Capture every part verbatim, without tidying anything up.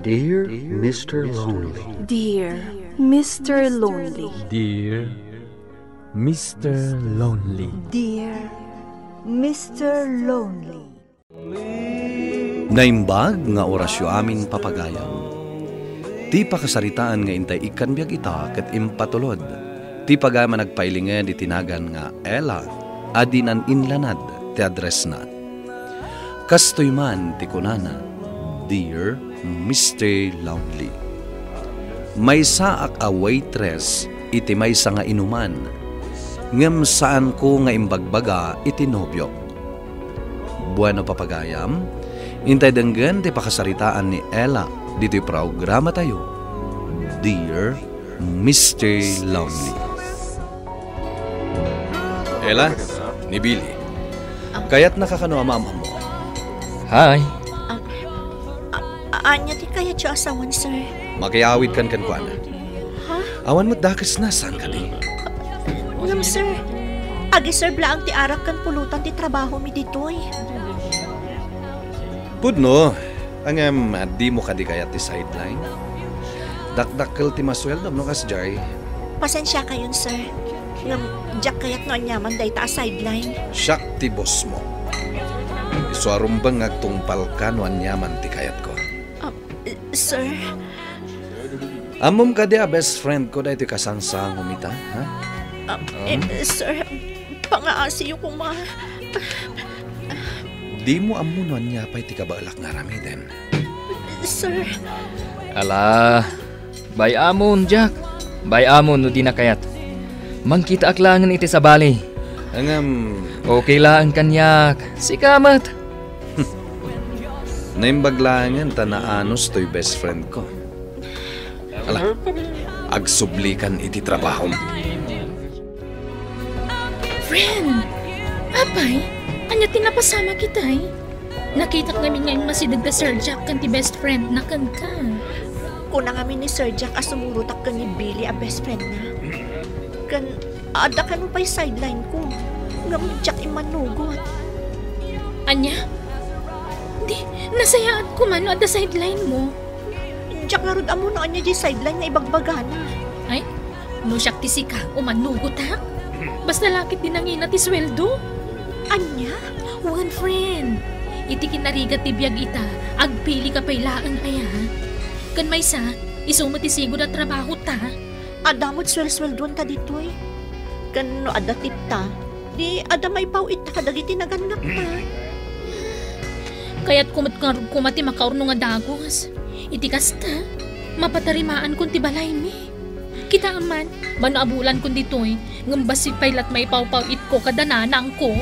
Dear Mister Lonely. Dear Mister Lonely. Dear Mister Lonely. Dear Mister Lonely. Naimbag nga orasyo amin, papagayam. Ti pakasaritaan nga intay ikkan biag ita ket impatulod ti pagayam a nagpailinged iti nagan nga Ella a dinan inlanad ti addressna. Kastoy man ti kunana, "Dear Mister Lonely, maysaak a waitress iti maysa nga inuman, ngem saanko nga imbagbaga iti nobiok." Bueno, papagayam, intay denggen ti pakasaritaan ni Ella ditoy programatayo, Dear Mister Lonely. Ella, ni Billy. Ah. Kayatnaka kano a maam-ammo? Hi. Ah, a-, ania ti kayatyo a sawen, sir? Makiawidkan kenkuana. Ha? Awan met dakesna, saan kadi? Ngem, sir, agi-serve laeng ti arak ken pulutan ti trabahomi ditoy. Pudno, ngem dimo kadi kayat ti sideline? Dakdakkel ti masueldom no kasdiay. Pasensiakayon, sir. Ngem diak kayat no aniaman dayta a sideline. Siak ti bossmo. Isu a rumbeng nga agtungpalka no aniaman ti kayatko. Ah, sir. Ammom kadi a best friend ko daytoy kasangsangom ita, ha? Ah, eh, Hmm? Sir, pangaasiyo koma. Dimo ammo no ania pay ti kabaelak nga aramiden. Sir. Ala, bay-amon, Jack. Bay-amon no dina kayat. Mangkitaak laengen iti sabali. Ngem, okay laeng kaniak. Sika met. Naimbag laengen ta naanus toy best friend ko. Ala, agsublikan iti trabahom. Friend! Apay, ania ti napasamak itay? Nakitak ngamin nga immasideg da Sir Jack ken ti best friend na kenka. Kuna ngamin ni Sir Jack a sumurotak ken ni Billy a best friend na. Ken adda kano pay sideline ko. Ngem diak immanugot. Ania? Di, nasayaat ko man no adda sideline mo. Diak ngarud ammo no ania di sideline nga ibagbagana. Ay, no siak ti sika, umanugotak? Basta la ket di nangina ti sueldo. Ania? Wen, friend. Iti kinarigat ti biag ita, agpili ka pay laeng aya. Ken maysa, isu met ti sigud a trabaho ta. Adda met suelsueldoan ta ditoy. Ken no adda tip ta, di adda maipaw-it ta kadagiti nagannak ta. Kayatko met ngarud koma ti makaurno nga dagus. Iti kasta, mapatarimaanko ti balaymi. Kitaem man, mano a bulan kon ditoy, ngem bassit pay lat maipawpaw-itko kada nanangko.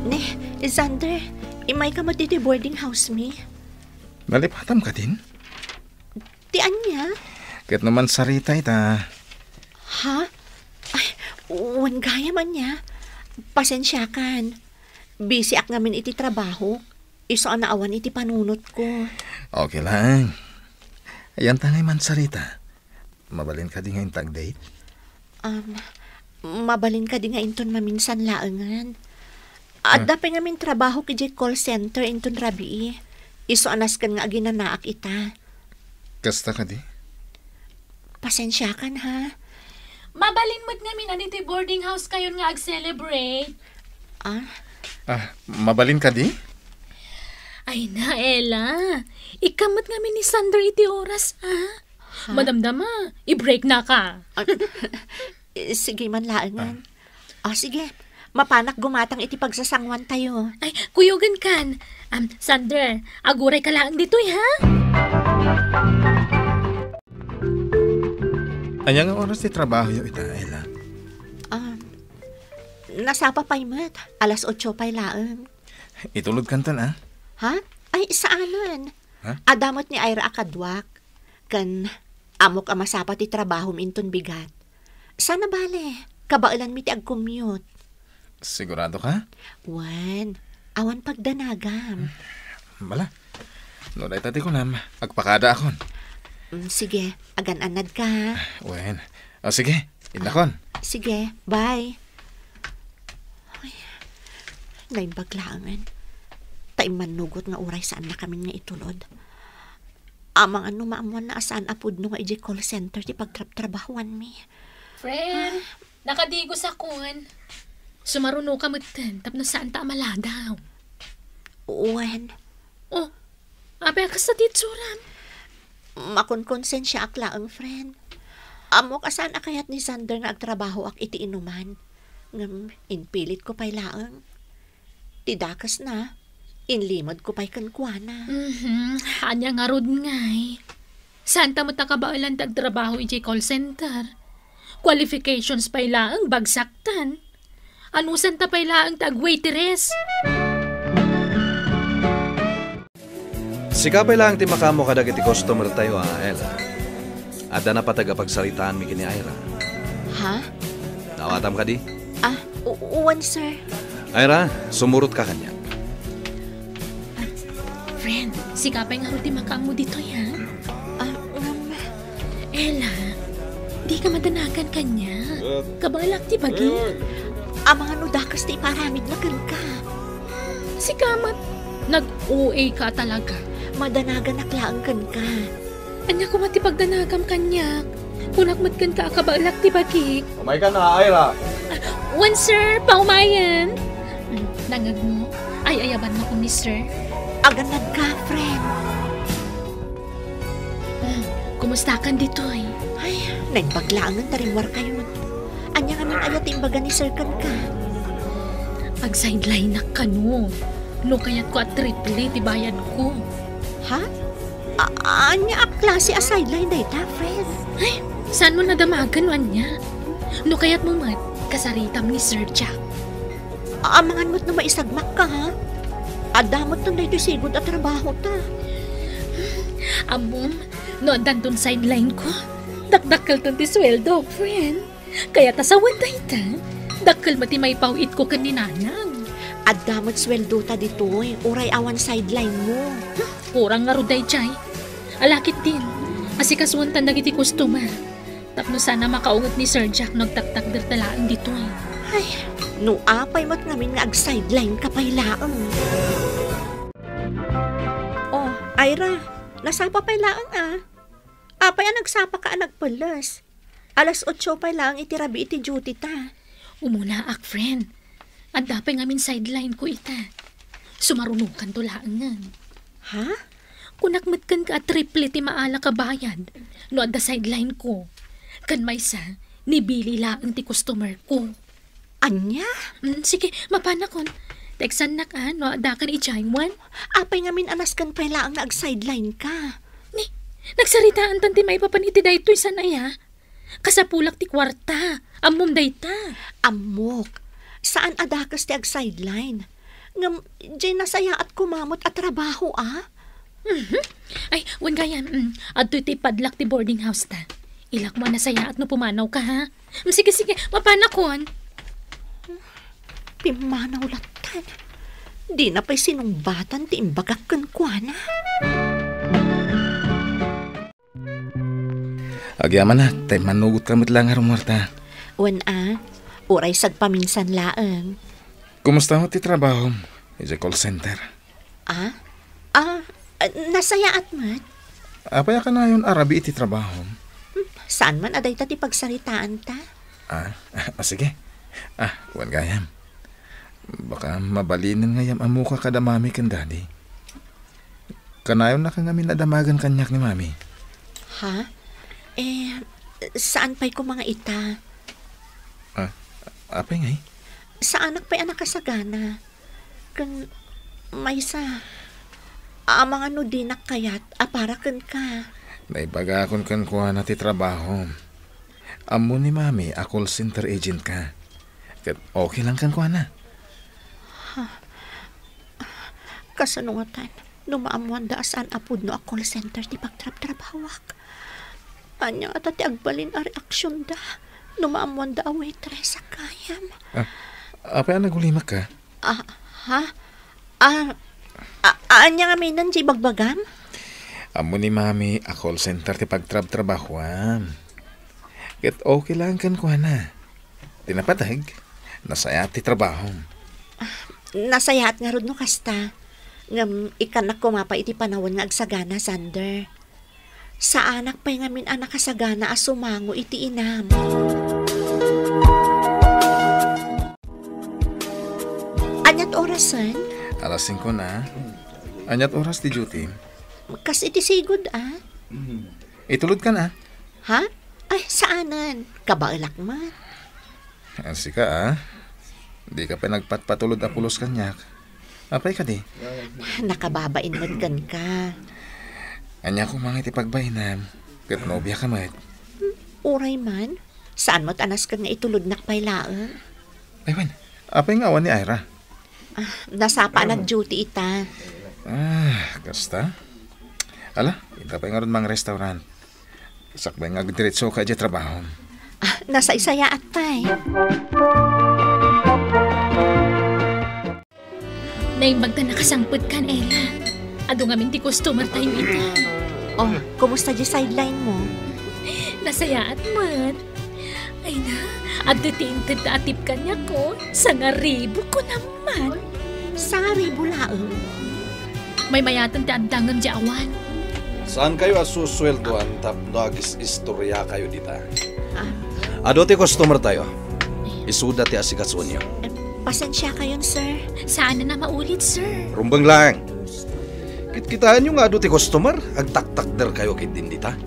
Ne, Xander, imayka met ditoy boarding house mi? Nalipatam kadin? Ti ania? Ket no mansarita ita. Ha? Ay, wen gayam ania. Pasensiakan. Busy ak ngamin iti trabaho. Isu a naawan iti panunotko. Okay lang. Ayan ta ngay mansarita. Mabalin kadi nga inta ag-date? Um, mabalin kadi nga inton maminsan laengen. Adda pay ngamin trabahok idiay call center inton rabii. Isu a nasken nga aginanaak ita. Kasta kadi? Pasensiakan, ha? Mabalin met ngamin a ditoy boarding house kayon nga ag-celebrate. Ah? Ah, mabalin kadi? Ay na, Ella. Ikkan met ngamin ni Xander iti oras, ah. Ha? Madamdama, i-break na ka. Ah, eh, sige man laengen. Ah. Ah, sige. Mapanak gumatang iti pagsasanguan tayo. Ay, kuyogen kan. Um, Xander, aguray ka laeng ditoy, ha? Ania nga oras ti trabahoyo ita, Ella? Um, nasapa pay met. Alas otso pay laeng. Itulod kanton, ah. Ha? Ay, saanen. Ha? Adda met ni Ira a kaduak. Ken ammok a masapa ti trabahom inton bigat. Saan a bale, kabaelanmi ti ag-commute. Sigurado ka? Wen, awan pagdanagam. Bala, no dayta ti kunam, agpakadaakon. Mm, sige, agan-annad ka, ha? Wen. O, sige, innakon. Sige, bye. Ay, naimbag laengen. Ta Immannugot nga uray saannakamin nga itulod. Amangan no maammoanna a saan a pudno nga idiay call center ti pagtrabtrabahuanmi. Friend, nakadigos akon. Sumarunoka metten tapno saanta a maladaw. Wen. Oh, apay a kasta ti itsuram? Makonkonsensiaak laeng, friend. Ammok a saan a kayat ni Xander nga agtrabahoak iti inuman. Ngem inpilitko pay laeng. Ti dakesna, inlimedko pay kenkuana. Mhm. Ania ngarud ngay? Saanta met a kabaelan ti agtrabaho idiay call center? Qualifications pay laeng bagsaktan. Anusanta pay laeng ti agwaitress? Sika pay laeng ti makaammo kadagiti customer tayo, a, Ella. Adda napateg a pagsaritaanmi ken ni Ira. Ha? Naawatam kadi? Ah, u-, uwan, sir. Ira, sumurotka kaniak. Ah, friend, sika pay ngarud ti makaammo ditoy, ha? Ah, ngem, Ella, dika madanagan kaniak. Kabaelak ti bagik. Amangan no dakes ti iparamidna kenka. Sika met, nag-O A ka talaga. Madanaganak laeng kenka. Ania koma ti pagdanagam kaniak? Kunak met kenka a kabaelak ti bagik. Umaykan a, Ira. Ah, wen, sir, paumayen. Hmm, nangngegmo? Ay-ayabannak ni sir. Agannadka, friend. Hmm, kumustakan ditoy? Ay, naimbag laengen ta rimmuarkayon. Ania ngamin aya ti imbaga ni sir kenka? Ag-sidelineak kano. No kayatko a triple ti bayadko. Ha? A-, ania a klase a sideline dayta, friend? Ay, saanmo nadamagen no ania? No kayatmo met, kasaritam ni Sir Jack. Amangan met no maisagmakka, ha? Adda met daytoy sigud a trabahota. Ammom, no addanton sideline ko, dakdakkelton ti sueldo, friend. Kayat a sawen dayta, dakkel met ti maipaw-itko ken ni Nanang. Adda met sueldota ditoy, uray awan sideline mo. Hmm, kurang ngarud daydiay. Ala ketdin, asikasuentan dagiti customer. Tapno saan a makaunget ni Sir Jack no agtaktakderta laeng ditoy. Ay, no apay met ngamin nga ag-sideline ka pay laeng. Oh, Ira, nasapa pay laeng, ah. Apay a nagsapaka a nagpelles? Alas otso pay laeng iti rabii ti duty ta. Umunaak, friend. Adda pay ngamin sideline ko ita. Sumarunokanto laengen. Ha? Kunak met kenka a triple ti maalak a bayad no adda sideline ko. Ken maysa, ni Billy laeng ti customer ko. Ania? Mm, sige, mapanakon. Textannak, a, no adda ken idiay wen. Apay ngamin a nasken pay laeng nga ag-sideline ka? Ni, nagsaritaantan ti maipapan iti daytoy, saan aya? Kasapulak ti kuarta. Ammom dayta. Ammok. Saan a dakes ti ag-sideline. Ngem, diay nasayaat koma met a trabaho, a? Mhm. Ay, wen gayam, mm, adtoy ti padlak ti boarding house ta. Ilakmo a nasayaat no pumanawka, ha? Mm, sige, sige, mapanakon. Pimmanaw lattan. Dina pay sinungbatan ti imbagak kenkuana. Agyamanak, ta immannugotka met la nga rummuarta. Wen a, uray sagpaminsan laeng. Kumusta met ti trabahom idiay call center? Ah? Ah, nasayaat met. Apay a kanayon a rabii ti trabahom? Hmm, saan man a dayta ti pagsaritaanta. Ah, ah, sige. Ah, wen gayam. Baka mabalinen nga yam-ammoka kada mami ken daddy. Kanayonnaka ngamin a damagen kaniak ni mami. Ha? Eh, saan pay koma nga ita? Ah, apay ngay? Saanak pay a nakasagana. Ken maysa, amangan no dinak kayat a para kenka. Naibagakon kenkuana ti trabahom. Ammo ni mami a call center agent ka. Ket okay lang kenkuana. Ha? Kasano ngatan no maammoanda a saan a pudno a call center ti pagtrabtrabahoak? Ania ngata ti agbalin a reaksionda no maammoanda a waitress a gayam? Ah, apay a nagulimakka? Ah, ha? Ah, a-, ania ngamin ti ibagbagam? Ammo ni mami a call center ti pagtrabtrabahoam. Ket okay lang kenkuana. Ti napateg, nasayaat ti trabahom. Ah, nasayaat ngarud no kasta. Ngem ikkannak koma pay iti panawen nga agsagana, Xander. Saanak pay ngamin a nakasagana a sumango iti inam. Aniat orasen? Alas singko na. Aniat oras ti duty? Kas iti sigud, a? Itulodkan, a? Ha? Ay, saanen. Kabaelak met. Ah, sika, a? Dika pay nagpatpatulod a pulos kaniak. Apay kadi? Nakababain met kenka. Ania koma nga iti pagbainam? Ket nobiaka met. Uray man, saan met a nasken nga itulodnak pay laeng. Ay, wen, apay nga awan ni Ira? Ah, nasapa a nag-duty ita. Ah, kasta? Ala, ita pay ngarud mang-restaurant. Sakbay nga agdiretsoka idiay trabahom. Ah, nasaysayaat pay. Naimbag ta nakasangpetkan, Ella. Adu ngamin ti customer tayo ita. Oh, kumusta di sideline mo? Nasayaat man. Ay na, adda ti inted ta atip kaniak, o. Sangaribu ko naman. Sangaribu laeng? Maymayaten ti adda ngem di awan. Saan kayo a susueldoan tapno agis-istorya kayo dita? Ah. Adu ti customer tayo. Isuda ti asikasuenyo. Eh, pasensia kayon, sir. Saan na maulit, sir? Rumbeng lang. Kitkitaenyo nga adu ti customer, agtaktakder kayo ketdin dita.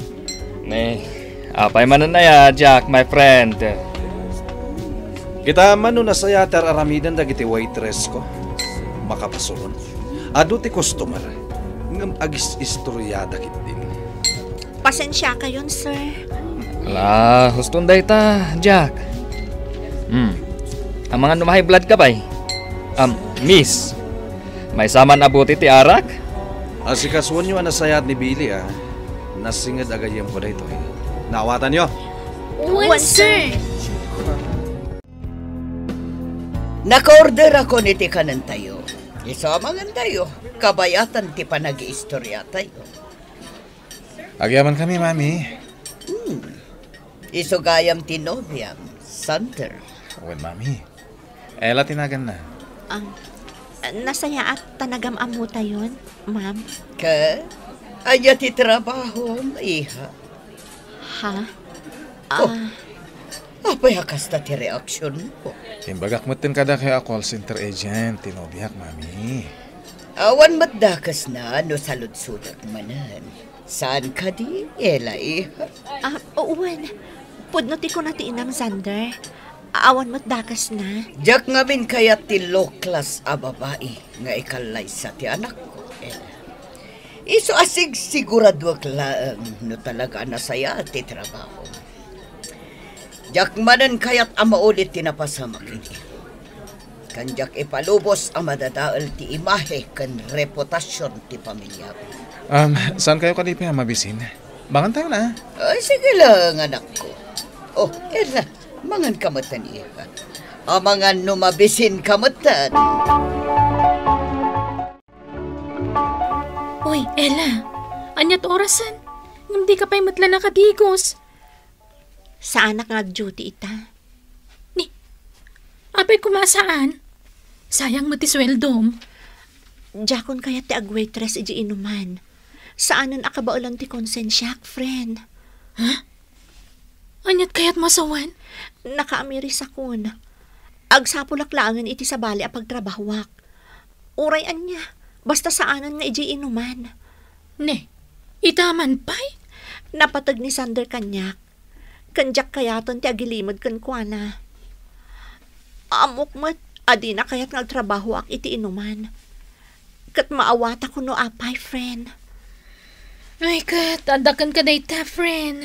Ne, apay manen aya, Jack, my friend? Kita man no nasaya ti ar-aramiden dagiti waitress ko. Makapasulon. Adu ti customer, ngem agis-istoryada ketdin. Pasensia kayon, sir. Ala, huston dayta, Jack. Hmm. Amangan no ma-high blood ka pay? Um, miss. Maysa man a buti ti arak? Asikasuenyo a nasayaat ni Billy, a. Nasinged a gayyemko daytoy. Naawatanyo? Wen, sir. Nakaorderakon iti kanentayo. Isu a mangantayo, kabayatan ti panagiistoryatayo. Agyamankami, Mami. Hmm. Isu gayam ti nobiam, Xander. Wen, Mami. Ella ti naganna. Ang, nasayaat ta nagam-ammotayon, ma'am. Ket, ania ti trabahom, iha? Ha? Oh. Ah. Apay a kasta ti reaksionmo? Imbagak metten kadakayo a call center agent ti nobiak, Mami. Awan met dakesna no saludsodek manen. Saan kadi, Ella, iha? Ah, wen. Pudno ti kuna ti inam, Xander. Awan met dakesna. Diak ngamin kayat ti low class a babai nga ikallaysa ti anakko, Ella. Isu a sigsiguraduek laeng no talaga a nasayaat ti trabaho. Diak manen kayat a maulit ti napasamak idi. Ken diak ipalubos a madadael ti imahe ken reputasion ti pamiliam. Um, saan kayo kadi pay a mabisin? Mangantayo na. Ay, sige lang, anakko. Oh, Ella, mangan ka metten, iha. Amangan no mabisin ka metten. Uy, Ella, aniat orasen? Ngem dika pay met la nakadigos. Saanak nga ag-duty ita. Ni, apay koma a saan? Sayang met ti sueldom. Diakon kayat ti ag-waitress idiay inuman. Saanen a kabaelan ti konsensiak, friend. Ha? Aniat kayat masawen? Nakaamirisakon. Agsapulak laengen iti sabali a pagtrabahoak. Uray ania, basta saanen nga idiay inuman. Ne, ita man pay? Napateg ni Xander kaniak. Ken diak kayaten ti agilimed kenkuana. Ammok met a dina kayat nga agtrabahoak iti inuman. Ket maawatakon no apay, friend. Ay, ket, adda kenka dayta, friend.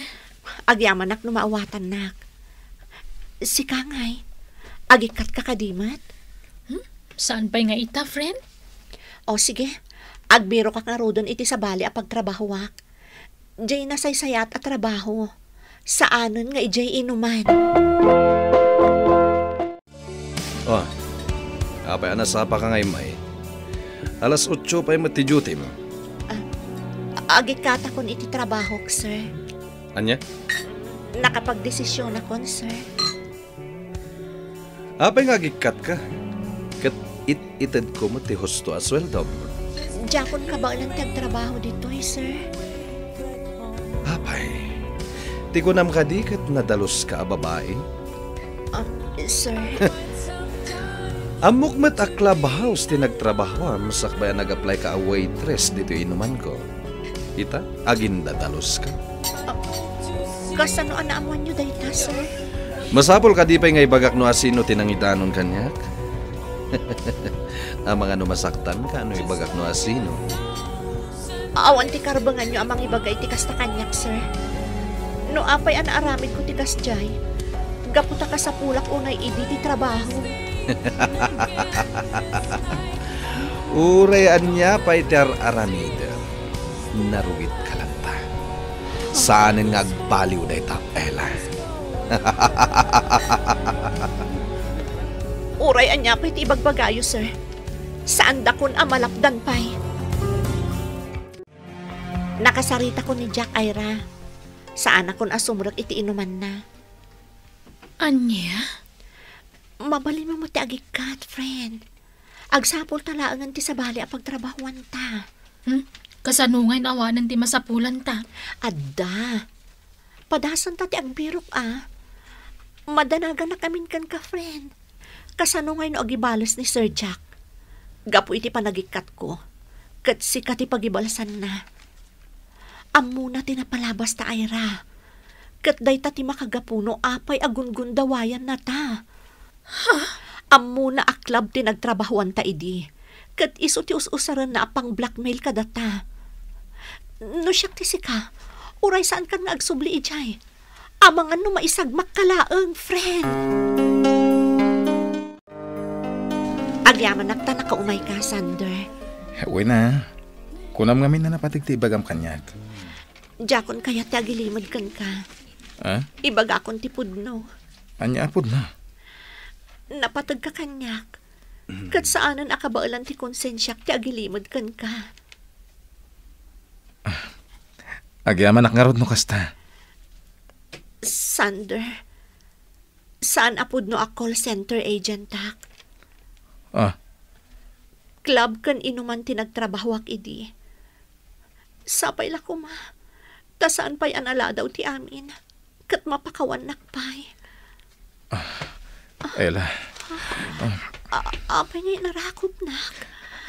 Agyamanak no maawatannak. Sika ngay, agikkatka kadi met? Hmm? Saan pay nga ita, friend? O, sige. Agbirokak ngaruden iti sabali a pagtrabahoak. Diay nasaysayaat a trabaho. Saanen nga idiay inuman. Oh, apay a nasapaka nga immay? Alas otso pay met ti duty mo. Ah, agikkatakon iti trabahok, sir. Ania? Nakapagdesisyonakon, sir. Apay nga agikkatka? Ket it-itedko met ti husto a sueldom. Diakon kabaelan ti agtrabaho ditoy, sir. Apay, ti kunam kadi ket nadaluska a babai? Ah, sir. Ammok met a clubhouse ti nagtrabahoam sakbay a nag-apply ka a waitress ditoy inumanko. Ita, agindadaluska. Ah, kasano a naammoanyo dayta, sir? Masapul kadi pay nga ibagak no asino ti nangidanon kaniak? Amangan no masaktanka no ibagak no asino. Awan ti karbenganyo a mangibaga iti kasta kaniak, sir. No apay a naaramidko ti kasdiay, gapu ta kasapulak unay idi ti trabaho. Uray ania pay ti ar-aramidem, narugitka latta. Saanen nga agbaliw dayta, Ella. Uray ania pay ti ibagbagayo, sir. Saandakon a malapdan pay. Nakasaritakon ni Jack, Ira. Saanakon a sumrek iti inumanna. Ania? Mabalinmo met ti agikkat, friend. Agsapulta laengen ti sabali a pagtrabahuanta. Hmm? Kasano ngay no awanen ti masapulanta? Adda. Padasanta ti agbirok a. Madanaganak amin kenka, friend. Kasano ngay no agibales ni Sir Jack? Gapu iti panagikkatko, ket sika ti pagibalesanna. Ammona ti napalabasta, Ira. Ket dayta ti makagapu no apay a gungundawayannata. Ha? Ammona a club ti nagtrabahoanta idi. Ket isu ti us-usarenna a pang-blackmail kadata. No siak ti sika, uray saankan nga agsubli idiay. Amangan no maisagmakka laeng, friend. Agyamanak ta nakaumayka, Sander. Wen a. Kunam ngamin a napateg ti ibagam kaniak. Diakon kayat ti agilimed kenka. Ah? Ibagakon ti pudno. Ania a pudno? Napategka kaniak. Ket saanen a kabaelan ti konsensiak ti agilimed kenka. Agyamanak ngarud no kasta. Sander, saan a pudno a call center agentak. Ah. Club ken inuman ti nagtrabahoak idi. Sapay la koma, ta saan pay a naladaw ti amin, ket mapakawannak pay. Ah, Ella. Ah. A-, apay nga inarakupnak?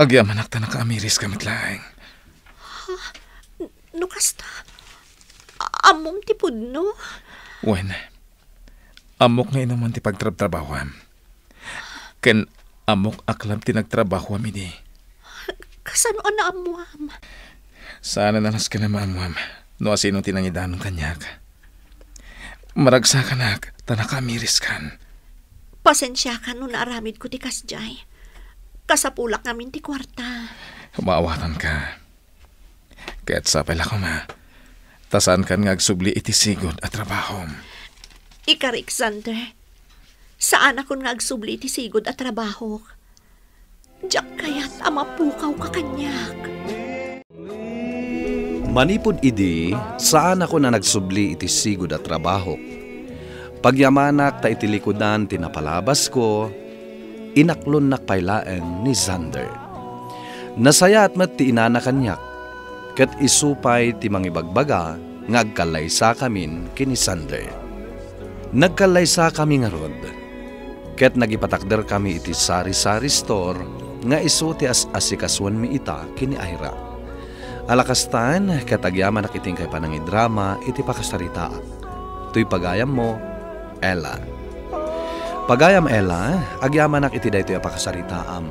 Agyamanak ta nakaamiriska met laeng. Ha? N-, no kasta, a-, ammom ti pudno? Wen, ammok nga inuman ti pagtrabtrabahoam. Ken ammok a club ti nagtrabahoam idi. Kasano a naammoam? Saan a nasken a maammoam no asino ti nangidanon kaniak. Maragsakanak ta nakaamiriskan. Pasensiakan no naaramidko ti kasdiay. Kasapulak ngamin ti kuarta. Maawatanka. Ket sapay la koma, ta saankan nga agsubli iti sigud a trabahom. Ikarik, Sander, saanakon nga agsubli iti sigud a trabahok. Diak kayat a mapukawka kaniak. Manipud idi, saanakon a nagsubli iti sigud a trabahok. Pagyamanak ta iti likudan ti napalabasko, inaklonnak pay laeng ni Xander. Nasayaat met ti inana kaniak, ket isu pay ti mangibagbaga nga agkallaysakamin ken ni Xander. Nagkallaysakami ngarud, ket nagipatakderkami iti sari-sari store nga isu ti as-asikasuenmi ita ken ni Ira. Ala kastan, ket agyamanak iti inkay panangidrama iti pakasaritaak. Toy pagayammo, Ella. Pagayam Ella, agyamanak iti daytoy a pakasaritaam.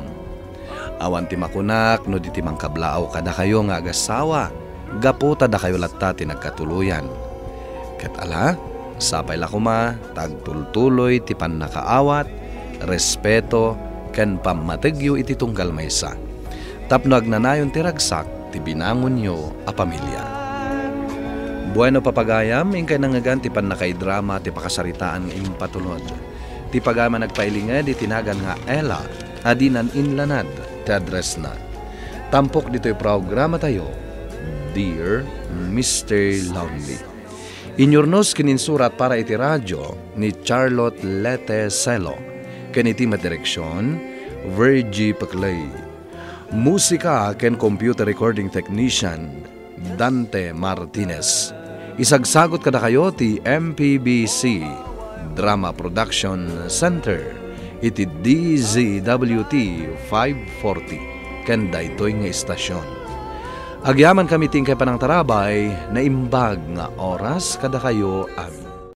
Awan ti makunak no di ti mangkablaaw kadakayo nga agasawa, gapu ta dakayo latta ti nagkatuloyan. Ket ala, sapay la koma ta agtultuloy ti pannakaawat, respeto, ken pammategyo iti tunggal maysa, tapno agnanayon ti ragsak ti binangonyo a pamilia. Bueno, papagayam, inkay nangngegan ti pannakaidrama ti pakasaritaan nga impatulod. Ti pagayam a nagpailinged iti nagan nga Ella a dinan inlanad ti addressna. Tampok ditoy programatayo, Dear Mister Lonely. Inyurnos ken insurat para iti radio ni Charlotte Lete Celo, ken iti met direksion, Virgie Peclay. Musika ken computer recording technician, Dante Martinez. Isagsagot kadakayo ti M P B C Drama Production Center iti D Z W T five forty ken daytoy nga istasyon. Agyamankami ti inkay panangtarabay, naimbag nga oras kadakayo a